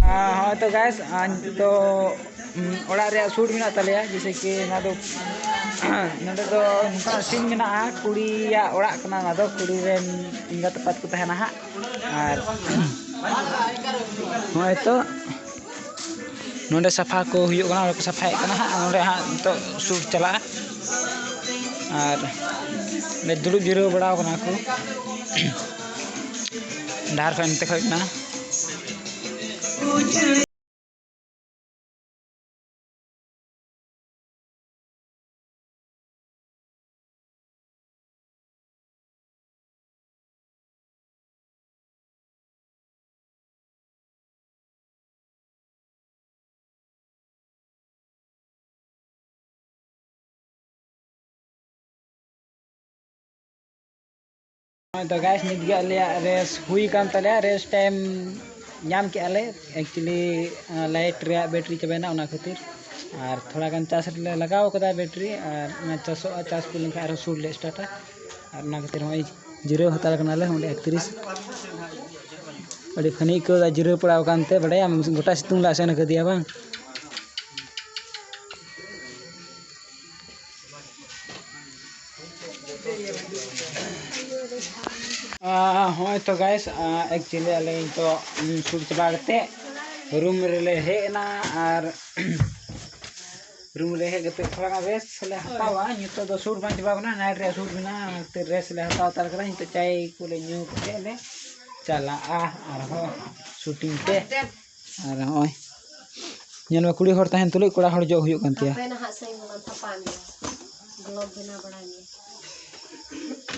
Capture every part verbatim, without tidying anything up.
ᱦᱚᱸᱜᱼᱚᱭ ᱛᱚ ᱜᱟᱭᱥ, ᱱᱤᱛᱚᱜ ᱫᱚ ᱚᱲᱟᱜ ᱨᱮᱭᱟᱜ ᱥᱩᱴ ᱢᱮᱱᱟᱜ ᱛᱟᱞᱮᱭᱟ, ᱡᱮᱭᱥᱮ ᱠᱤ ᱱᱚᱣᱟ ᱫᱚ ᱱᱚᱰᱮ ᱫᱚ ᱱᱚᱝᱠᱟᱱᱟᱜ ᱥᱤᱱ ᱢᱮᱱᱟᱜᱼᱟ, ᱠᱩᱲᱤᱭᱟᱜ ᱚᱲᱟᱜ ᱠᱟᱱᱟ᱾ ᱱᱚᱣᱟ ᱫᱚ ᱠᱩᱲᱤ ᱨᱮᱱ ᱮᱸᱜᱟᱛ ᱟᱯᱟᱛ ᱠᱚ ᱛᱟᱦᱮᱱᱟ ᱦᱟᱸᱜ᱾ ᱟᱨ ᱱᱚᱜᱼᱚᱭ ᱛᱚ ᱱᱚᱰᱮ ᱥᱟᱯᱷᱟ ᱠᱚ ᱦᱩᱭᱩᱜ ᱠᱟᱱᱟ, ᱚᱸᱰᱮ ᱠᱚ ᱥᱟᱯᱷᱟᱭᱮᱫ ᱠᱟᱱᱟ ᱦᱟᱸᱜ᱾ ᱱᱚᱰᱮ ᱦᱟᱸᱜ ᱱᱤᱛᱚᱜ ᱥᱩᱴ ᱪᱟᱞᱟᱜᱼᱟ᱾ ᱟᱨ ᱚᱸᱰᱮ ᱫᱩᱲᱩᱵ ᱡᱤᱨᱟᱹᱣ ᱵᱟᱲᱟᱣ ᱠᱟᱱᱟ ᱠᱚ, ᱰᱟᱦᱟᱨ ᱠᱷᱚᱱ ᱱᱚᱛᱮ ᱠᱷᱚᱡ ᱠᱟᱱᱟ᱾ ᱦᱳᱭ ᱛᱚ ᱜᱟᱭᱥ, ᱱᱤᱛ ᱜᱮ ᱟᱞᱮᱭᱟᱜ ᱨᱮᱥ ᱦᱩᱭ ᱠᱟᱱ ᱛᱟᱞᱮᱭᱟ᱾ ᱨᱮᱥ ᱴᱟᱭᱤᱢ ᱧᱟᱢ ᱠᱮᱜᱼᱟ ᱞᱮ᱾ ᱮᱠᱪᱩᱭᱮᱞᱤ ᱞᱟᱭᱤᱴ ᱨᱮᱭᱟᱜ ᱵᱮᱴᱨᱤ ᱪᱟᱵᱟᱭᱮᱱᱟ, ᱚᱱᱟ ᱠᱷᱟᱹᱛᱤᱨ᱾ ᱟᱨ ᱛᱷᱚᱲᱟ ᱜᱟᱱ ᱪᱟᱨᱡᱽ ᱨᱮᱞᱮ ᱞᱟᱜᱟᱣ ᱠᱟᱫᱟ ᱵᱮᱴᱨᱤ, ᱟᱨ ᱚᱱᱟ ᱪᱟᱨᱡᱚᱜᱼᱟ, ᱪᱟᱨᱡᱽ ᱯᱩᱨᱟᱹᱣ ᱞᱮᱱᱠᱷᱟᱱ ᱟᱨᱦᱚᱸ ᱥᱩᱴ ᱞᱮ ᱥᱴᱟᱨᱴᱟ᱾ ᱟᱨ ᱚᱱᱟ ᱠᱷᱟᱹᱛᱤᱨ ᱦᱚᱸᱜᱼᱚᱭ ᱡᱤᱨᱟᱹᱣ ᱦᱟᱛᱟᱲ ᱠᱟᱱᱟᱞᱮ ᱚᱸᱰᱮ ᱮᱠᱛᱨᱤᱥ᱾ ᱟᱹᱰᱤ ᱯᱷᱟᱹᱱᱤ ᱟᱹᱭᱠᱟᱹᱣ ᱫᱟ ᱡᱤᱨᱟᱹᱣ ᱯᱟᱲᱟᱣ ᱠᱟᱱᱛᱮ, ᱵᱟᱰᱟᱭᱟᱢ, ᱜᱚᱴᱟ ᱥᱤᱛᱩᱝ ᱞᱮ ᱟᱥᱮᱱ ᱠᱟᱫᱮᱭᱟ ᱵᱟᱝ᱾ ᱟᱸ, ᱦᱚᱸᱜᱼᱚᱭ ᱛᱚ ᱜᱟᱭᱥ, ᱟᱸ, ᱮᱠᱪᱩᱭᱮᱞᱤ ᱟᱞᱮ ᱱᱤᱛᱚᱜ, ᱩᱸ, ᱥᱩᱴ ᱪᱟᱵᱟ ᱠᱟᱛᱮ ᱨᱩᱢ ᱨᱮᱞᱮ ᱦᱮᱡ ᱮᱱᱟ᱾ ᱟᱨ ᱨᱩᱢ ᱨᱮ ᱦᱮᱡ ᱠᱟᱛᱮ ᱛᱷᱚᱲᱟ ᱜᱟᱱ ᱨᱮᱥᱴ ᱞᱮ ᱦᱟᱛᱟᱣᱟ᱾ ᱱᱤᱛᱚᱜ ᱫᱚ ᱥᱩᱴ ᱵᱟᱝ ᱪᱟᱵᱟ ᱠᱟᱱᱟ, ᱱᱟᱭᱤᱴ ᱨᱮᱭᱟᱜ ᱥᱩᱴ ᱢᱮᱱᱟᱜᱼᱟ, ᱚᱱᱟ ᱠᱷᱟᱹᱛᱤᱨ ᱨᱮᱥᱴ ᱞᱮ ᱦᱟᱛᱟᱣ ᱦᱟᱛᱟᱲ ᱠᱟᱫᱟ᱾ ᱱᱤᱛᱚᱜ ᱪᱟᱭ ᱠᱚᱞᱮ ᱧᱩ ᱠᱟᱛᱮ ᱞᱮ ᱪᱟᱞᱟᱜᱼᱟ ᱟᱨᱦᱚᱸ ᱥᱩᱴᱤᱝ ᱛᱮ᱾ ᱟᱨ ᱱᱚᱜᱼᱚᱭ ᱧᱮᱞ ᱢᱮ, ᱠᱩᱲᱤ ᱦᱚᱲ ᱛᱟᱦᱮᱱ ᱛᱩᱞᱩᱡ ᱠᱚᱲᱟ ᱦᱚᱲ ᱡᱚᱜ ᱦᱩᱭᱩᱜ ᱠᱟᱱ ᱛᱟᱭᱟ᱾ ᱟᱯᱮ ᱱᱟᱦᱟᱜ ᱥᱟᱹᱧ ᱦᱚᱸ ᱥᱟᱯᱷᱟ ᱢᱮᱭᱟ, ᱜᱞᱳᱵ ᱵᱮᱱᱟᱣ ᱵᱟᱲᱟᱭ ᱢᱮᱭᱟ᱾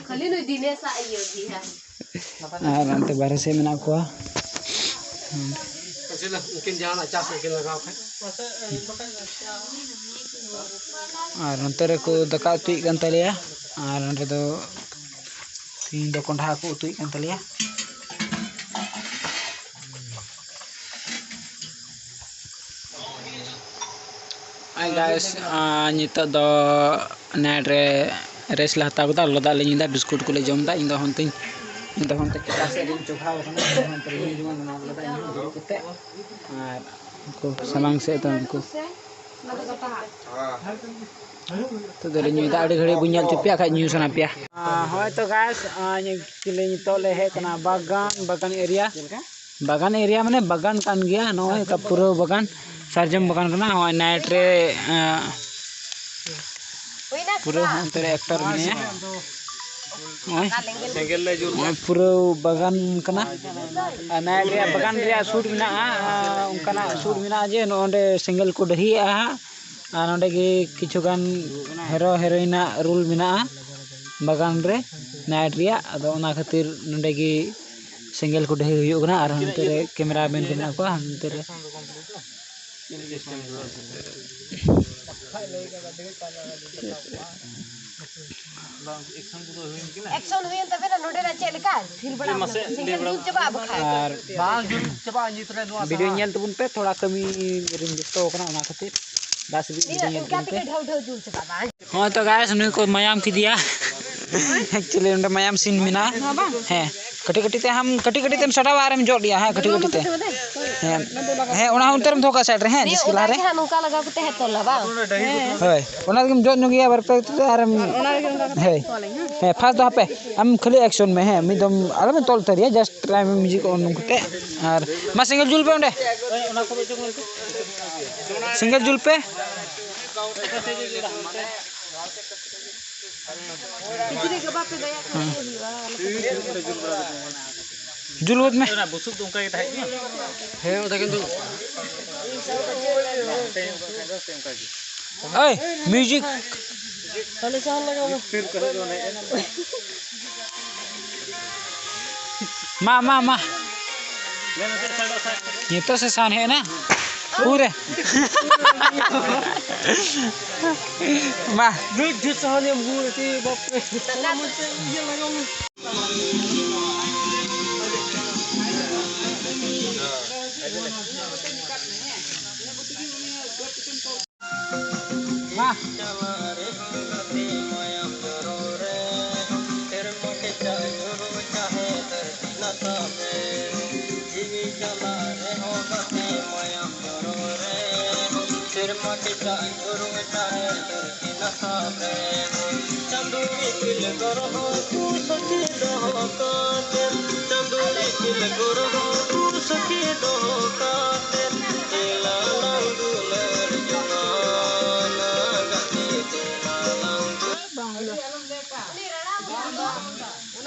ᱠᱷᱟᱹᱞᱤ ᱱᱩᱭ ᱫᱤᱱᱮᱥᱟᱜ ᱤᱭᱟᱹ ᱜᱮ ᱦᱟᱸᱜ᱾ ᱟᱨ ᱚᱱᱛᱮ ᱵᱟᱨᱦᱮ ᱥᱮᱫ ᱢᱮᱱᱟᱜ ᱠᱚᱣᱟ᱾ ᱩᱱᱠᱤᱱ ᱡᱟᱦᱟᱱᱟᱜ ᱪᱟᱥ ᱨᱮᱠᱤᱱ ᱞᱟᱜᱟᱣ ᱠᱷᱟᱡ᱾ ᱟᱨ ᱱᱚᱛᱮ ᱨᱮᱠᱚ ᱫᱟᱠᱟ ᱩᱛᱩᱭᱮᱫ ᱠᱟᱱ ᱛᱟᱞᱮᱭᱟ᱾ ᱟᱨ ᱱᱚᱸᱰᱮ ᱫᱚ ᱛᱤᱦᱤᱧ ᱫᱚ ᱠᱚᱸᱰᱷᱟ ᱠᱚ ᱩᱛᱩᱭᱮᱫ ᱠᱟᱱ ᱛᱟᱞᱮᱭᱟ᱾ Hi guys, ᱱᱤᱛᱚᱜ ᱫᱚ night ᱨᱮ rest ᱞᱮ ᱦᱟᱛᱟᱣ ᱠᱮᱫᱟ, ᱞᱚᱞᱚ ᱫᱟᱜ ᱞᱮ ᱧᱩᱭᱫᱟ, ᱵᱤᱥᱠᱩᱴ ᱠᱚᱞᱮ ᱡᱚᱢᱫᱟ᱾ ᱤᱧ ᱫᱚ ᱦᱚᱱᱛᱮᱧ ᱤᱧ ᱫᱚ ᱦᱚᱱᱛᱮ ᱪᱮᱛᱟᱱ ᱥᱮᱫ ᱨᱤᱧ ᱪᱚᱜᱷᱟᱣ ᱟᱠᱟᱱᱟ, ᱤᱧ ᱫᱚ ᱦᱚᱱᱛᱮ ᱨᱮ ᱧᱩ ᱡᱚᱢᱟᱧ ᱚᱱᱟ ᱞᱚᱞᱚ ᱫᱟᱜ ᱧᱩ ᱫᱩᱲᱩᱵ ᱠᱟᱛᱮ᱾ ᱟᱨ ᱩᱱᱠᱩ ᱥᱟᱢᱟᱝ ᱥᱮᱫ ᱫᱚ ᱩᱱᱠᱩ ᱱᱤᱛᱚᱜ ᱫᱚᱞᱮ ᱧᱩᱭᱫᱟ, ᱟᱹᱰᱤ ᱜᱷᱟᱹᱲᱤᱡ ᱵᱚᱱ ᱧᱮᱞ ᱦᱚᱪᱚ ᱯᱮᱭᱟ, ᱠᱷᱟᱡ ᱧᱩ ᱥᱟᱱᱟ ᱯᱮᱭᱟ᱾ ᱦᱳᱭ ᱛᱚ guys, actually ᱱᱤᱛᱚᱜ ᱞᱮ ᱦᱮᱡ ᱠᱟᱱᱟ ᱵᱟᱜᱟᱱ, ᱵᱟᱜᱟᱱ area᱾ ᱵᱟᱜᱟᱱ area ᱢᱟᱱᱮ ᱵᱟᱜᱟᱱ ᱠᱟᱱ ᱜᱮᱭᱟ, ᱱᱚᱜᱼᱚᱭ ᱯᱩᱨᱟᱹ ᱵᱟᱜᱟᱱ ᱥᱟᱨᱡᱚᱢ ᱵᱟᱜᱟᱱ ᱠᱟᱱᱟ᱾ ᱱᱚᱜᱼᱚᱭ night ᱨᱮ ᱯᱩᱨᱟᱹ ᱦᱟᱱᱛᱮ ᱨᱮ actor ᱢᱮᱱᱟᱭᱟ᱾ ᱱᱚᱜᱼᱚᱭ ᱯᱩᱨᱟᱹ ᱵᱟᱜᱟᱱ ᱠᱟᱱᱟ᱾ ᱟᱨ night ᱨᱮᱭᱟᱜ ᱵᱟᱜᱟᱱ ᱨᱮᱭᱟᱜ shoot ᱢᱮᱱᱟᱜᱼᱟ᱾ ᱚᱱᱠᱟᱱᱟᱜ shoot ᱢᱮᱱᱟᱜᱼᱟ ᱡᱮ ᱱᱚᱜᱼᱚ ᱱᱚᱸᱰᱮ ᱥᱮᱸᱜᱮᱞ ᱠᱚ ᱰᱟᱹᱦᱤᱭᱟᱜᱼᱟ ᱦᱟᱸᱜ᱾ ᱟᱨ ᱱᱚᱸᱰᱮ ᱜᱮ ᱠᱤᱪᱷᱩ ᱜᱟᱱ hero heroine ᱟᱜ role ᱢᱮᱱᱟᱜᱼᱟ ᱵᱟᱜᱟᱱ ᱨᱮ night ᱨᱮᱭᱟᱜ᱾ ᱟᱫᱚ ᱚᱱᱟ ᱠᱷᱟᱹᱛᱤᱨ ᱱᱚᱸᱰᱮ ᱜᱮ ᱥᱮᱸᱜᱮᱞ ᱠᱚ ᱰᱟᱹᱦᱤ ᱦᱩᱭᱩᱜ ᱠᱟᱱᱟ᱾ ᱟᱨ ᱦᱟᱱᱛᱮ ᱨᱮ cameraman ᱠᱚ ᱢᱮᱱᱟᱜ ᱠᱚᱣᱟ, ᱦᱟᱱᱛᱮ ᱨᱮ᱾ Action ᱦᱩᱭᱮᱱ ᱛᱟᱵᱮᱱᱟ ᱱᱚᱰᱮᱱᱟᱜ ᱪᱮᱫ ᱞᱮᱠᱟ? ᱛᱷᱤᱨ ᱵᱟᱲᱟ ᱢᱟᱥᱮ ᱞᱟᱹᱭ ᱵᱟᱲᱟ ᱪᱟᱵᱟᱜᱼᱟ ᱵᱟᱠᱷᱟᱡ᱾ ᱟᱨ ᱵᱟᱝ ᱡᱩᱞ ᱪᱟᱵᱟᱜᱼᱟ ᱱᱤᱛ ᱨᱮ ᱱᱚᱣᱟ video ᱧᱮᱞ ᱛᱟᱵᱚᱱ ᱯᱮ, ᱛᱷᱚᱲᱟ ᱠᱟᱹᱢᱤ ᱨᱮᱧ ᱵᱮᱥᱛᱚ ᱟᱠᱟᱱᱟ, ᱚᱱᱟ ᱠᱷᱟᱹᱛᱤᱨ ᱵᱟᱥ video ᱧᱮᱞ ᱤᱱᱠᱟ ᱛᱟᱵᱚᱱ ᱯᱮ᱾ ᱛᱮᱜᱮ ᱰᱷᱟᱹᱣ ᱰᱷᱟᱹᱣ ᱡᱩᱞ ᱪᱟᱵᱟᱜᱼᱟ ᱵᱟᱝ? ᱦᱚᱸᱜᱼᱚᱭ ᱛᱚ guys, ᱱᱩᱭ ᱠᱚ ᱢᱟᱭᱟᱢ ᱠᱮᱫᱮᱭᱟ᱾ Actually ᱚᱸᱰᱮ ᱢᱟᱭᱟᱢ scene ᱢᱮᱱᱟᱜᱼᱟ᱾ ᱦᱮᱸ, ᱠᱟᱹᱴᱤᱡ ᱠᱟᱹᱴᱤᱡ ᱛᱮ ᱟᱢ ᱠᱟᱹᱴᱤᱡ ᱠᱟᱹᱴᱤᱡ ᱛᱮᱢ ᱥᱟᱰᱟᱣᱟ ᱟᱨᱮᱢ ᱡᱚᱫ ᱮᱭᱟ᱾ ᱦᱮᱸ, ᱠᱟᱹᱴᱤᱡ ᱠᱟᱹᱴᱤᱡ ᱛᱮ᱾ ᱦᱮᱸ, ᱦᱮᱸ, ᱚᱱᱟ ᱦᱚᱸ ᱚᱱᱛᱮ ᱨᱮᱢ ᱫᱚᱦᱚ ᱠᱟᱜᱼᱟ side ᱨᱮ, ᱦᱮᱸ, ᱱᱤᱭᱟᱹ ᱰᱤᱥᱠ ᱞᱟᱦᱟ ᱚᱱᱠᱟ ᱨᱮ᱾ ᱜᱮ ᱦᱟᱸᱜ ᱱᱚᱝᱠᱟ ᱞᱟᱜᱟᱣ ᱠᱟᱛᱮ ᱦᱮᱸ ᱛᱚᱞᱟ ᱵᱟᱝ? ᱦᱳᱭ, ᱚᱱᱟ ᱨᱮᱜᱮᱢ ᱡᱚᱫ ᱧᱚᱜ ᱮᱭᱟ ᱵᱟᱨ ᱯᱮ ᱠᱟᱛᱮ ᱟᱨᱮᱢ, ᱦᱳᱭ᱾ ᱦᱮᱸ, first ᱫᱚ ᱦᱟᱯᱮ, ᱟᱢ ᱠᱷᱟᱹᱞᱤ action ᱢᱮ, ᱦᱮᱸ, ᱢᱤᱫ ᱫᱚᱢ ᱟᱞᱚᱢ ᱛᱚᱞ ᱩᱛᱟᱹᱨ ᱮᱭᱟ, just try ᱢᱮ music on ᱠᱟᱛᱮ᱾ ᱟᱨ ᱢᱟ ᱥᱮᱸᱜᱮᱞ ᱡᱩᱞ ᱯᱮ ᱚᱸᱰᱮ᱾ ᱥᱮᱸᱜᱮᱞ ᱡᱩᱞ ᱯᱮ᱾ ᱡᱩᱞ ᱜᱚᱫ ᱢᱮ᱾ ᱚᱱᱟ ᱵᱩᱥᱩᱵ ᱫᱚ ᱚᱱᱠᱟ ᱜᱮ ᱛᱟᱦᱮᱸ ᱠᱟᱱᱟ᱾ ᱦᱮᱸ, ᱚᱱᱟ ᱠᱤᱱᱛᱩ ᱳᱭ, music᱾ ᱢᱟ, ᱢᱟ, ᱢᱟ᱾ ᱱᱤᱛᱚᱜ ᱥᱮ ᱥᱟᱱ ᱦᱮᱡ ᱮᱱᱟ? ᱩᱨᱮ᱾ ᱢᱟ᱾ ᱱᱩᱭ ᱡᱩᱛ ᱥᱟᱦᱟᱱ ᱮᱢ ᱦᱩᱲ ᱛᱤ ᱵᱟᱯ ᱨᱮ᱾ ᱪᱟᱞᱟᱜ ᱨᱮᱦᱚᱸ ᱜᱟᱛᱮ ᱢᱟᱭᱟᱢ ᱡᱚᱨᱚ ᱨᱮ, ᱥᱮᱨᱢᱟ ᱠᱮᱪᱟᱜ ᱧᱩᱨᱩ ᱪᱟᱦᱮ ᱫᱷᱟᱹᱨᱛᱤ ᱱᱟᱥᱟ ᱨᱮ᱾ ᱡᱤᱣᱤ ᱪᱟᱞᱟᱜ ᱨᱮᱦᱚᱸ ᱜᱟᱛᱮ ᱢᱟᱭᱟᱢ ᱡᱚᱨᱚ ᱨᱮ, ᱥᱮᱨᱢᱟ ᱠᱮᱪᱟᱜ ᱧᱩᱨᱩ ᱪᱟᱦᱮ ᱫᱷᱟᱹᱨᱛᱤ ᱱᱟᱥᱟ ᱨᱮ᱾ ᱪᱟᱸᱫᱳ ᱤᱯᱤᱞ ᱜᱨᱚᱦᱚ ᱠᱚ ᱥᱟᱹᱠᱷᱤ ᱫᱚᱦᱚ ᱠᱟᱛᱮ, ᱪᱟᱸᱫᱳ ᱤᱯᱤᱞ ᱜᱨᱚᱦᱚ ᱠᱚ ᱥᱟᱹᱠᱷᱤ ᱫᱚᱦᱚ ᱠᱟᱛᱮ, ᱪᱮᱞᱟ ᱞᱟᱝ ᱫᱩᱞᱟᱹᱲ ᱡᱚᱝᱟᱱᱟ, ᱜᱟᱛᱮ ᱪᱮᱞᱟ ᱞᱟᱝ ᱫᱩᱞᱟᱹᱲ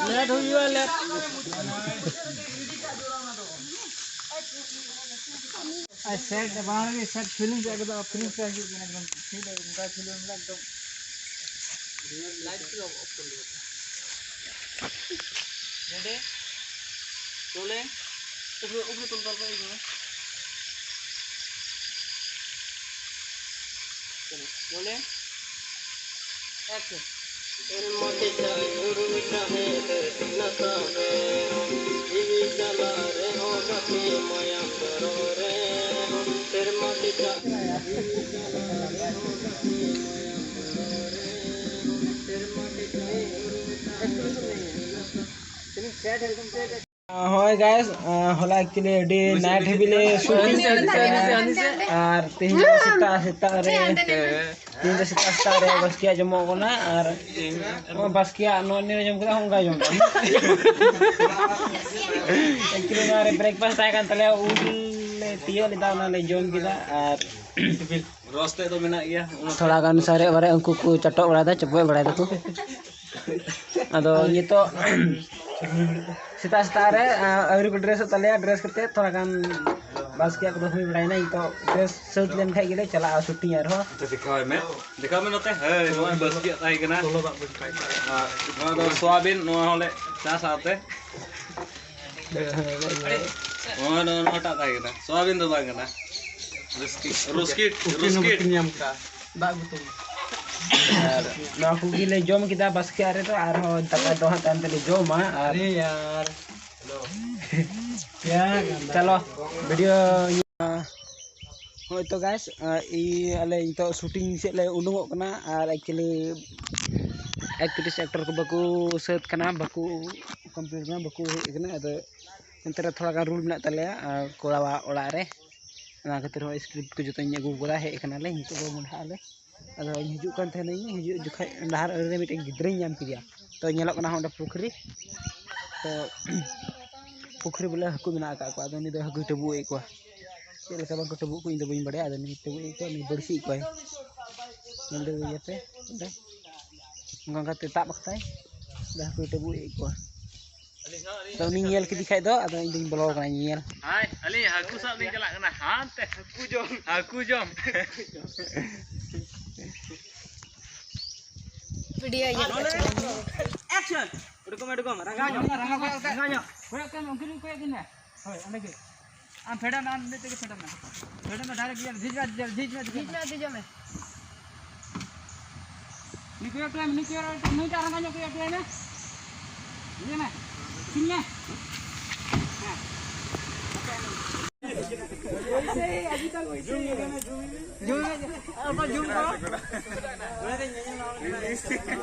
ᱞᱮᱴ ᱦᱩᱭᱩᱜᱼᱟ, ᱞᱮᱴ᱾ ᱟᱨ ᱥᱮᱴ ᱵᱟᱝ ᱨᱮᱜᱮ ᱥᱮᱴ ᱯᱷᱤᱞᱤᱝ ᱨᱮ ᱮᱠᱫᱚᱢ ᱯᱷᱤᱞᱤᱝ ᱨᱮ ᱦᱤᱡᱩᱜ ᱠᱟᱱᱟ, ᱮᱠᱫᱚᱢ ᱯᱷᱤᱞ ᱚᱱᱠᱟ ᱯᱷᱤᱞᱤᱝ ᱨᱮ ᱮᱠᱫᱚᱢ᱾ ᱞᱟᱭᱤᱴ ᱠᱚ ᱚᱯᱷ ᱠᱚᱨ ᱫᱚ᱾ Ready, rolling. ᱩᱜᱽᱨᱚ, ᱩᱜᱽᱨᱚ ᱛᱚᱞ ᱛᱚᱞ ᱠᱚ ᱩᱜᱽᱨᱚ᱾ ᱪᱚᱞᱚ, ᱨᱳᱞᱤᱝ᱾ ᱮᱠᱥᱚᱱ᱾ ᱥᱮᱨᱢᱟ ᱠᱮᱪᱟᱜ ᱧᱩᱨᱩ ᱪᱟᱦᱮ ᱫᱷᱟᱹᱨᱛᱤ ᱱᱟᱥᱟ ᱨᱮ, ᱡᱤᱣᱤ ᱪᱟᱞᱟᱜ ᱨᱮᱦᱚᱸ ᱜᱟᱛᱮ ᱢᱟᱭᱟᱢ ᱡᱚᱨᱚ ᱨᱮ, ᱥᱮᱨᱢᱟ ᱠᱮᱪᱟᱜ ᱧᱩᱨᱩ ᱪᱟᱦᱮ ᱫᱷᱟᱹᱨᱛᱤ ᱱᱟᱥᱟ ᱨᱮ, ᱥᱮᱨᱢᱟ ᱠᱮᱪᱟᱜ ᱧᱩᱨᱩ ᱪᱟᱦᱮ ᱫᱷᱟᱹᱨᱛᱤ ᱱᱟᱥᱟ ᱨᱮ᱾ ᱦᱳᱭ ᱜᱟᱭᱥ, ᱦᱚᱞᱟ ᱮᱠᱪᱩᱭᱮᱞᱤ ᱟᱹᱰᱤ ᱱᱟᱭᱤᱴ ᱦᱮᱵᱤ ᱞᱮ ᱥᱩᱴᱤᱝ ᱠᱮᱫᱟ᱾ ᱟᱨ ᱛᱮᱦᱮᱧ ᱫᱚ ᱥᱮᱛᱟᱜ ᱥᱮᱛᱟᱜ ᱨᱮ, ᱛᱮᱦᱮᱧ ᱫᱚ ᱥᱮᱛᱟᱜ ᱥᱮᱛᱟᱜ ᱨᱮ ᱵᱟᱥᱠᱮᱭᱟᱜ ᱡᱚᱢᱚᱜ ᱠᱟᱱᱟ᱾ ᱟᱨ ᱱᱚᱣᱟ ᱵᱟᱥᱠᱮᱭᱟᱜ ᱱᱚᱣᱟ ᱱᱤᱭᱟᱹ ᱡᱚᱢ ᱠᱮᱫᱟ, ᱚᱱᱠᱟ ᱡᱚᱢ ᱠᱟᱱᱟ᱾ ᱮᱠᱪᱩᱭᱮᱞᱤ ᱱᱚᱣᱟ ᱨᱮ ᱵᱨᱮᱠᱯᱷᱟᱥᱴ ᱛᱟᱦᱮᱸ ᱠᱟᱱ ᱛᱟᱞᱮᱭᱟ, ᱩᱞ ᱞᱮ ᱛᱤᱭᱳᱜ ᱞᱮᱫᱟ, ᱚᱱᱟ ᱞᱮ ᱡᱚᱢ ᱠᱮᱫᱟ᱾ ᱟᱨ ᱨᱚᱥ ᱛᱮᱫ ᱫᱚ ᱢᱮᱱᱟᱜ ᱜᱮᱭᱟ᱾ ᱛᱷᱚᱲᱟ ᱜᱟᱱ ᱥᱟᱨᱮᱡ ᱵᱟᱨᱮᱡ ᱩᱱᱠᱩ ᱠᱚ ᱪᱚᱴᱚᱜ ᱵᱟᱲᱟᱭᱮᱫᱟ, ᱪᱚᱯᱚᱡ ᱵᱟᱲᱟᱭ ᱫᱟᱠᱚ᱾ ᱟᱫᱚ ᱱᱤᱛᱚᱜ ᱥᱮᱛᱟᱜ ᱥᱮᱛᱟᱜ ᱨᱮ, ᱟᱹᱣᱨᱤ ᱠᱚ ᱰᱨᱮᱥᱚᱜ ᱛᱟᱞᱮᱭᱟ᱾ ᱰᱨᱮᱥ ᱠᱟᱛᱮ ᱛᱷᱚᱲᱟ ᱜᱟᱱ ᱵᱟᱥᱠᱮᱭᱟᱜ ᱠᱚᱫᱚ ᱦᱩᱭ ᱵᱟᱲᱟᱭᱮᱱᱟ᱾ ᱱᱤᱛᱚᱜ ᱰᱨᱮᱥ ᱥᱟᱹᱛ ᱞᱮᱱ ᱠᱷᱟᱡ ᱜᱮᱞᱮ ᱪᱟᱞᱟᱜᱼᱟ ᱥᱩᱴᱤᱝ ᱟᱨᱦᱚᱸ᱾ ᱟᱪᱪᱷᱟ, ᱫᱮᱠᱷᱟᱣᱟᱭ ᱢᱮ, ᱫᱮᱠᱷᱟᱣ ᱢᱮ ᱱᱚᱛᱮ᱾ ᱦᱳᱭ, ᱱᱚᱣᱟ ᱵᱟᱥᱠᱮᱭᱟᱜ ᱛᱟᱦᱮᱸ ᱠᱟᱱᱟ᱾ ᱟᱨ ᱱᱚᱣᱟ ᱫᱚ ᱥᱚᱣᱟᱵᱤᱱ, ᱱᱚᱣᱟ ᱦᱚᱸᱞᱮ ᱪᱟᱥᱟ ᱟᱯᱮ᱾ ᱱᱚᱣᱟ ᱫᱚ ᱱᱚᱣᱟᱴᱟᱜ ᱛᱟᱦᱮᱸ ᱠᱟᱱᱟ, ᱥᱚᱣᱟᱵᱤᱱ ᱫᱚ ᱵᱟᱝ ᱠᱟᱱᱟ᱾ ᱨᱩᱥᱠᱤ, ᱨᱩᱥᱠᱤ, ᱩᱛᱩ ᱦᱚᱸ ᱨᱩᱥᱠᱤ᱾ ᱵᱟᱹᱠᱤᱱ ᱧᱟᱢ ᱠᱟᱜᱼᱟ᱾ ᱫᱟᱜ ᱜᱩᱛᱩ᱾ ᱟᱨ ᱱᱚᱣᱟ ᱠᱚᱜᱮ ᱞᱮ ᱡᱚᱢ ᱠᱮᱫᱟ ᱵᱟᱥᱠᱮᱭᱟᱜ ᱨᱮᱫᱚ, ᱟᱨᱦᱚᱸ ᱫᱟᱠᱟ ᱫᱚ ᱦᱟᱸᱜ ᱛᱟᱭᱚᱢ ᱛᱮᱞᱮ ᱡᱚᱢᱟ᱾ ᱟᱨ ᱟᱨᱮ ᱭᱟᱨ᱾ ᱠᱭᱟ ᱜᱟᱱᱫᱟ᱾ ᱪᱚᱞᱚ, ᱵᱷᱤᱰᱤᱭᱳ ᱦᱳᱭ ᱛᱚ ᱜᱟᱭᱥ, ᱟᱞᱮ ᱱᱤᱛᱚᱜ ᱥᱩᱴᱤᱝ ᱥᱮᱫ ᱞᱮ ᱩᱰᱩᱝᱚᱜ ᱠᱟᱱᱟ᱾ ᱟᱨ ᱮᱠᱪᱩᱭᱮᱞᱤ ᱮᱠᱴᱨᱮᱥ ᱮᱠᱴᱚᱨ ᱠᱚ ᱵᱟᱠᱚ ᱥᱟᱹᱛ ᱠᱟᱱᱟ, ᱵᱟᱠᱚ ᱠᱚᱢᱯᱞᱤᱴ ᱠᱟᱱᱟ, ᱵᱟᱠᱚ ᱦᱮᱡ ᱠᱟᱱᱟ᱾ ᱟᱫᱚ ᱮᱱᱛᱮ ᱨᱮ ᱛᱷᱚᱲᱟ ᱜᱟᱱ ᱨᱩᱞ ᱢᱮᱱᱟᱜ ᱛᱟᱞᱮᱭᱟ ᱟᱨ ᱠᱚᱲᱟᱣᱟᱜ ᱚᱲᱟᱜ ᱨᱮ, ᱚᱱᱟ ᱠᱷᱟᱹᱛᱤᱨ ᱦᱚᱸ ᱥᱠᱨᱤᱯᱴ ᱠᱚ ᱡᱚᱛᱚᱧ ᱟᱹᱜᱩ ᱠᱟᱫᱟ᱾ ᱦᱮᱡ ᱠᱟᱱᱟᱞᱮ, ᱱᱤᱛᱚᱜ ᱫᱚ ᱢᱚᱸᱰᱷᱟᱜ ᱟᱞᱮ᱾ ᱟᱫᱚ ᱤᱧ ᱦᱤᱡᱩᱜ ᱠᱟᱱ ᱛᱟᱦᱮᱱᱟᱹᱧ, ᱦᱤᱡᱩᱜ ᱡᱚᱠᱷᱚᱡ ᱰᱟᱦᱟᱨ ᱟᱲᱮ ᱨᱮ ᱢᱤᱫᱴᱮᱱ ᱜᱤᱫᱽᱨᱟᱹᱧ ᱧᱟᱢ ᱠᱮᱫᱮᱭᱟ᱾ ᱛᱚ ᱧᱮᱞᱚᱜ ᱠᱟᱱᱟ ᱚᱸᱰᱮ ᱯᱩᱠᱷᱨᱤ, ᱛᱚ ᱯᱩᱠᱷᱨᱤ ᱵᱚᱞᱮ ᱦᱟᱹᱠᱩ ᱢᱮᱱᱟᱜ ᱟᱠᱟᱫ ᱠᱚᱣᱟ᱾ ᱟᱫᱚ ᱩᱱᱤ ᱫᱚ ᱦᱟᱹᱠᱩᱭ ᱴᱟᱹᱵᱩᱜ ᱮᱫ ᱠᱚᱣᱟ᱾ ᱪᱮᱫ ᱞᱮᱠᱟ ᱵᱟᱝᱠᱚ ᱴᱟᱹᱵᱩᱜ ᱠᱚ ᱤᱧ ᱫᱚ ᱵᱟᱹᱧ ᱵᱟᱲᱟᱭᱟ᱾ ᱟᱫᱚ ᱩᱱᱤ ᱴᱟᱹᱵᱩᱜ ᱮᱫ ᱠᱚᱣᱟ, ᱩᱱᱤ ᱵᱟᱹᱲᱥᱤ ᱮᱫ ᱠᱚᱣᱟᱭ᱾ ᱧᱮᱞ ᱫᱟᱲᱮᱭᱟᱯᱮ ᱚᱸᱰᱮ, ᱚᱱᱠᱟ ᱚᱱᱠᱟᱛᱮ ᱛᱟᱵ ᱟᱠᱟᱫᱟᱭ, ᱟᱫᱚ ᱦᱟᱹᱠᱩᱭ ᱴᱟᱹᱵᱩᱜ ᱮᱫ ᱠᱚᱣᱟ᱾ ᱟᱫᱚ ᱩᱱᱤ ᱧᱮᱞ ᱠᱮᱫᱮ ᱠᱷᱟᱡ ᱫᱚ, ᱟᱫᱚ ᱤᱧ ᱫᱚᱧ ᱵᱚᱞᱚ ᱟᱠᱟᱱᱟ ᱧᱮᱧᱮᱞ᱾ ᱦᱟᱭ, ᱟᱹᱞᱤᱧ ᱦᱟᱹᱠᱩ ᱥᱟᱵ ᱞᱤᱧ ᱪᱟᱞᱟᱜ ᱠᱟᱱᱟ ᱦᱟᱱᱛᱮ᱾ ᱦᱟᱹᱠᱩ ᱡᱚᱢ᱾ ᱦᱟᱹᱠᱩ ᱡᱚᱢ᱾ ᱵᱷᱤᱰᱤᱭᱳ ᱤᱭᱟᱹ ᱠᱟᱛᱮ᱾ ᱮᱠᱥᱚᱱ᱾ ᱩᱰᱩᱠᱚᱜ ᱢᱮ, ᱩᱰᱩᱠᱚᱜ ᱢᱮ᱾ ᱨᱟᱸᱜᱟᱣ ᱧᱚᱜ, ᱨᱟᱸᱜᱟᱣ ᱧᱚᱜ, ᱨᱟᱸᱜᱟᱣ ᱧᱚᱜ᱾ ᱠᱚᱭᱚᱜ ᱠᱟᱜ ᱢᱮ, ᱩᱱᱠᱤᱱ ᱠᱚᱭᱚᱜ ᱠᱤᱱ ᱢᱮ᱾ ᱦᱳᱭ, ᱚᱸᱰᱮ ᱜᱮ᱾ ᱟᱢ ᱯᱷᱮᱰᱚᱜ ᱢᱮ, ᱟᱢ ᱢᱤᱫ ᱛᱮᱜᱮ ᱯᱷᱮᱰᱚᱜ ᱢᱮ᱾ ᱯᱷᱮᱰᱚᱜ ᱢᱮ, direct ᱤᱭᱟᱹ, ᱡᱷᱤᱡ ᱢᱮ, ᱡᱷᱤᱡ ᱢᱮ, ᱡᱷᱤᱡ ᱢᱮ᱾ ᱡᱷᱤᱡ ᱢᱮ, ᱡᱷᱤᱡ ᱢᱮ᱾ ᱱᱩᱭ ᱠᱚᱭᱚᱜ ᱦᱚᱴᱚᱭ ᱢᱮ, ᱱᱩᱭ ᱠᱚᱭᱚᱜ ᱦᱚᱴᱚᱭ ᱢᱮ, ᱱᱩᱭᱴᱟᱜ ᱨᱟᱸᱜᱟᱣ ᱧᱚᱜ ᱠᱚᱭᱚᱜ ᱦᱚᱴᱚᱭ ᱢᱮ᱾ ᱤᱭᱟᱹ ᱢᱮ, ᱥᱤᱧ ᱢᱮ᱾ ᱦᱮᱸ᱾ ᱡᱩᱢ ᱢᱮ, ᱡᱩᱢ ᱢᱮ᱾ ᱟᱵᱟᱨ ᱡᱩᱢ ᱠᱚ᱾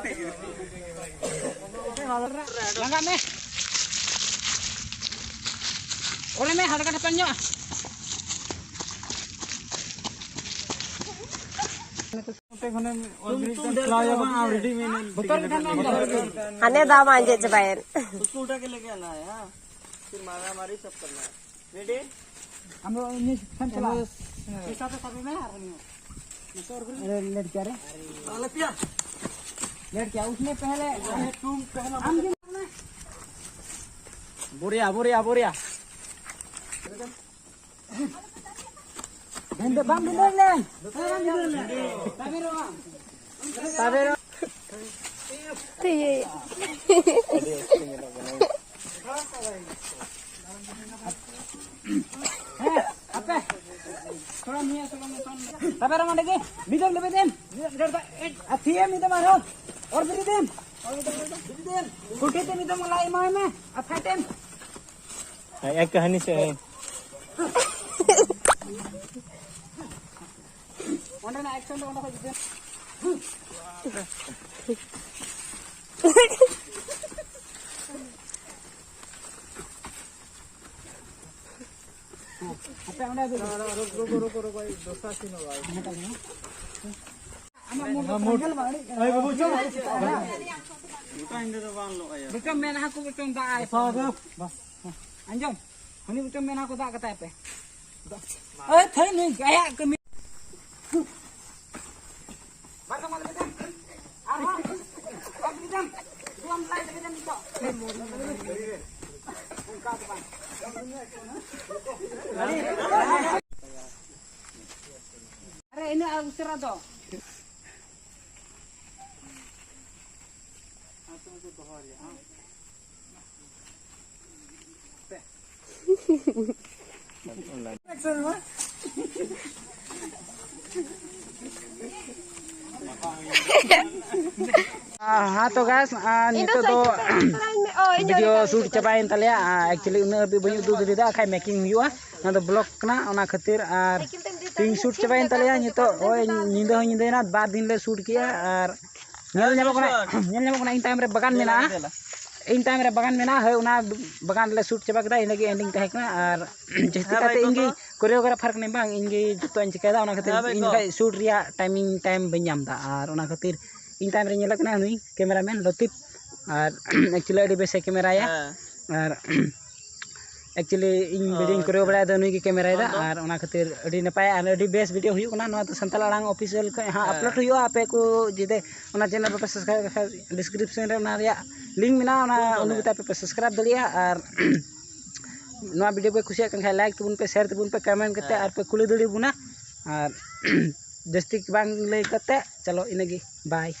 ᱞᱟᱸᱜᱟ ᱢᱮ᱾ ᱚᱱᱮ ᱢᱮ, ᱦᱟᱞᱠᱟ ᱴᱷᱮᱯᱮᱱ ᱧᱚᱜ᱾ ᱵᱚᱛᱚᱨ ᱜᱮ ᱠᱷᱟᱱ ᱫᱚ ᱟᱢ ᱫᱚ᱾ ᱦᱟᱱᱮ ᱫᱟᱜ ᱢᱟ ᱟᱸᱡᱮᱫ ᱪᱟᱵᱟᱭᱮᱱ᱾ उसको उठा के लेके आना है, हाँ? फिर मारा मारी सब करना है। रेडी? हम लोग इन्हीं से चला। पैसा तो सभी में आ रही हो। अरे, लेट क्या रे? साले पिया। लेट क्या? उसने पहले अरे, तुम पहला हम बोरिया, बोरिया, बोरिया। ᱵᱮᱱᱫᱮ ᱵᱟᱢ ᱵᱤᱞᱟᱹᱣ ᱞᱮᱱ᱾ ᱛᱟᱵᱮᱨᱚᱜᱼᱟ᱾ ᱛᱟᱵᱮᱨᱚᱜᱼᱟ᱾ ᱛᱤᱭᱟᱹ᱾ ᱦᱮᱸ, ᱟᱯᱮ᱾ ᱛᱷᱚᱲᱟ ᱱᱤᱭᱟᱹ ᱥᱚᱞᱚᱝ ᱢᱚᱛᱚᱱ᱾ ᱛᱟᱵᱮᱨᱚᱜ ᱚᱸᱰᱮ ᱜᱮ᱾ ᱢᱤᱫ ᱫᱚᱢ ᱞᱮᱵᱮᱫ ᱮᱢ᱾ ᱟᱨ ᱛᱷᱤᱭᱟᱹ ᱢᱤᱫ ᱫᱚᱢ ᱟᱨᱦᱚᱸ᱾ ᱚᱨ ᱵᱤᱨᱤᱫ ᱮᱢ᱾ ᱠᱩᱴᱷᱤ ᱛᱮ ᱢᱤᱫ ᱫᱚᱢ ᱞᱟᱭ ᱮᱢᱟᱭ ᱢᱮ᱾ ᱟᱨ ᱯᱷᱮᱴ ᱮᱢ᱾ ᱦᱮᱸ, ᱮᱠ ᱠᱟᱹᱦᱱᱤ ᱥᱮ ᱦᱮᱸ᱾ ᱚᱸᱰᱮᱱᱟᱜ ᱮᱠᱥᱚᱱ ᱫᱚ ᱚᱸᱰᱮ ᱠᱷᱚᱡ ᱡᱩᱫᱟᱹ᱾ ᱟᱯᱮ ᱚᱸᱰᱮ ᱫᱚ ᱨᱩᱠᱚ, ᱨᱩᱠᱚ, ᱨᱩᱠᱚ, ᱫᱚᱥᱨᱟ ᱥᱤᱱ ᱦᱚᱸ ᱵᱟᱭ᱾ ᱟᱢᱟᱜ ᱢᱩᱰ ᱫᱚ ᱧᱮᱞ ᱢᱮ, ᱟᱹᱰᱤ ᱮᱭ ᱵᱟᱹᱵᱩ, ᱪᱚᱞ᱾ ᱜᱚᱴᱟ ᱧᱤᱫᱟᱹ ᱫᱚ ᱵᱟᱝ ᱞᱚᱜᱼᱟ ᱭᱟ᱾ ᱵᱮᱴᱟ ᱢᱮᱱ ᱦᱟᱠᱚ ᱵᱮᱴᱟ ᱫᱟᱜ ᱟᱭ᱾ ᱵᱟᱥ, ᱵᱟᱥ᱾ ᱟᱸᱡᱚᱢ? ᱩᱱᱤ ᱵᱮᱴᱟ ᱢᱮᱱ ᱦᱟᱠᱚ ᱫᱟᱜ ᱠᱟᱛᱟᱭ ᱯᱮ᱾ ᱳᱭ ᱛᱷᱟᱹᱭ ᱱᱩᱭ ᱟᱭᱟᱜ ᱠᱟᱹᱢᱤ᱾ ᱵᱟᱝ ᱠᱟᱢᱟᱣ ᱞᱮᱫᱟ᱾ ᱟᱨᱦᱚᱸ᱾ ᱵᱟᱝ ᱞᱮᱫᱟ᱾ ᱫᱩᱣᱟᱢ ᱞᱟᱭ ᱞᱮᱫᱟ ᱱᱤᱛᱚᱜ᱾ ᱚᱱᱠᱟ ᱫᱚ ᱵᱟᱝ᱾ ᱟᱨᱮ ᱤᱱᱟᱹᱜ ᱩᱥᱟᱹᱨᱟ ᱫᱚ᱾ ᱦᱮᱸ ᱛᱚ ᱜᱟᱭᱥ, ᱱᱤᱛᱚᱜ ᱫᱚ ᱵᱷᱤᱰᱤᱭᱳ ᱥᱩᱴ ᱪᱟᱵᱟᱭᱮᱱ ᱛᱟᱞᱮᱭᱟ᱾ ᱮᱠᱪᱩᱭᱮᱞᱤ ᱩᱱᱟᱹᱜ ᱦᱟᱹᱵᱤᱡ ᱵᱟᱹᱧ ᱩᱫᱩᱜ ᱫᱟᱲᱮᱭᱟᱫᱟ, ᱵᱟᱠᱷᱟᱡ ᱢᱮᱠᱤᱝ ᱦᱩᱭᱩᱜᱼᱟ᱾ ᱚᱱᱟ ᱫᱚ ᱵᱞᱚᱜ ᱠᱟᱱᱟ, ᱚᱱᱟ ᱠᱷᱟᱹᱛᱤᱨ᱾ ᱟᱨ ᱛᱮᱦᱮᱧ ᱥᱩᱴ ᱪᱟᱵᱟᱭᱮᱱ ᱛᱟᱞᱮᱭᱟ᱾ ᱱᱤᱛᱚᱜ ᱳᱭ ᱧᱤᱫᱟᱹ ᱦᱚᱸ ᱧᱤᱫᱟᱹᱭᱮᱱᱟ, ᱵᱟᱨ ᱫᱤᱱ ᱞᱮ ᱥᱩᱴ ᱠᱮᱜᱼᱟ᱾ ᱟᱨ ᱧᱮᱞ ᱧᱟᱢᱚᱜ ᱠᱟᱱᱟ, ᱧᱮᱞ ᱧᱟᱢᱚᱜ ᱠᱟᱱᱟ ᱤᱧ ᱛᱟᱭᱚᱢ ᱨᱮ ᱵᱟᱜᱟᱱ ᱢᱮᱱᱟᱜᱼᱟ᱾ ᱤᱧ ᱛᱟᱭᱚᱢ ᱨᱮ ᱵᱟᱜᱟᱱ ᱢᱮᱱᱟᱜᱼᱟ, ᱦᱳᱭ, ᱚᱱᱟ ᱵᱟᱜᱟᱱ ᱨᱮᱞᱮ ᱥᱩᱴ ᱪᱟᱵᱟ ᱠᱮᱫᱟ, ᱤᱱᱟᱹᱜᱮ ᱮᱱᱰᱤᱝ ᱛᱟᱦᱮᱸ ᱠᱟᱱᱟ᱾ ᱟᱨ ᱡᱟᱹᱥᱛᱤ ᱠᱟᱭᱛᱮ ᱤᱧ ᱜᱮ ᱠᱳᱨᱤᱭᱳᱜᱨᱟᱯᱷᱟᱨ ᱠᱟᱹᱱᱟᱹᱧ ᱵᱟᱝ, ᱤᱧ ᱜᱮ ᱡᱚᱛᱚᱧ ᱪᱤᱠᱟᱹᱭᱮᱫᱟ, ᱚᱱᱟ ᱠᱷᱟᱹᱛᱤᱨ ᱤᱧ ᱵᱟᱠᱷᱟᱡ ᱥᱩᱴ ᱨᱮᱭᱟᱜ ᱴᱟᱭᱢᱤᱝ ᱴᱟᱭᱤᱢ ᱵᱟᱹᱧ ᱧᱟᱢ ᱮᱫᱟ᱾ ᱟᱨ ᱚᱱᱟ ᱠᱷᱟᱹᱛᱤᱨ ᱤᱧ ᱛᱟᱭᱚᱢ ᱨᱮ ᱧᱮᱞᱚᱜ ᱠᱟᱱᱟ ᱱᱩᱭ ᱠᱮᱢᱮᱨᱟᱢᱮᱱ ᱞᱚᱛᱤᱯ, ᱟᱨ ᱮᱠᱪᱩᱭᱮᱞᱤ ᱟᱹᱰᱤ ᱵᱮᱥᱮ ᱠᱮᱢᱮᱨᱟᱭᱟ᱾ ᱟᱨ ᱮᱠᱪᱩᱭᱮᱞᱤ ᱤᱧ ᱵᱷᱤᱰᱤᱭᱳᱧ ᱠᱚᱨᱟᱣ ᱵᱟᱲᱟᱭᱟ, ᱟᱫᱚ ᱱᱩᱭ ᱜᱮ ᱠᱮᱢᱮᱨᱟᱭᱮᱫᱟ᱾ ᱟᱨ ᱚᱱᱟ ᱠᱷᱟᱹᱛᱤᱨ ᱟᱹᱰᱤ ᱱᱟᱯᱟᱭ ᱟᱨ ᱟᱹᱰᱤ ᱵᱮᱥ ᱵᱷᱤᱰᱤᱭᱳ ᱦᱩᱭᱩᱜ ᱠᱟᱱᱟ᱾ ᱱᱚᱣᱟ ᱫᱚ ᱥᱟᱱᱛᱟᱲ ᱟᱲᱟᱝ ᱚᱯᱷᱤᱥᱤᱭᱟᱞ ᱠᱷᱚᱱ ᱦᱟᱸᱜ ᱟᱯᱞᱳᱰ ᱦᱩᱭᱩᱜᱼᱟ᱾ ᱟᱯᱮ ᱠᱚ ᱡᱩᱫᱤ ᱚᱱᱟ ᱪᱮᱱᱮᱞ ᱵᱟᱯᱮ ᱥᱟᱵᱥᱠᱨᱟᱭᱤᱵ ᱞᱮᱠᱷᱟᱱ, ᱰᱤᱥᱠᱨᱤᱯᱥᱚᱱ ᱨᱮ ᱚᱱᱟ ᱨᱮᱭᱟᱜ ᱞᱤᱝᱠ ᱢᱮᱱᱟᱜᱼᱟ, ᱚᱱᱟ ᱚᱱᱩ ᱠᱟᱛᱮ ᱟᱯᱮ ᱯᱮ ᱥᱟᱵᱥᱠᱨᱟᱭᱤᱵ ᱫᱟᱲᱮᱭᱟᱜᱼᱟ᱾ ᱟᱨ ᱱᱚᱣᱟ ᱵᱷᱤᱰᱤᱭᱳ ᱯᱮ ᱠᱩᱥᱤᱭᱟᱜ ᱠᱟᱱ ᱠᱷᱟᱱ, ᱞᱟᱭᱤᱠ ᱛᱟᱵᱚᱱ ᱯᱮ, ᱥᱮᱭᱟᱨ ᱛᱟᱵᱚᱱ ᱯᱮ, ᱠᱚᱢᱮᱱᱴ ᱠᱟᱛᱮ ᱟᱨ ᱯᱮ ᱠᱩᱞᱤ ᱫᱟᱲᱮᱭᱟᱵᱚᱱᱟ᱾ ᱟᱨ ᱡᱟᱹᱥᱛᱤ ᱵᱟᱝ ᱞᱟᱹᱭ ᱠᱟᱛᱮ, ᱪᱚᱞᱚ, ᱤᱱᱟᱹᱜᱮ, ᱵᱟᱭ᱾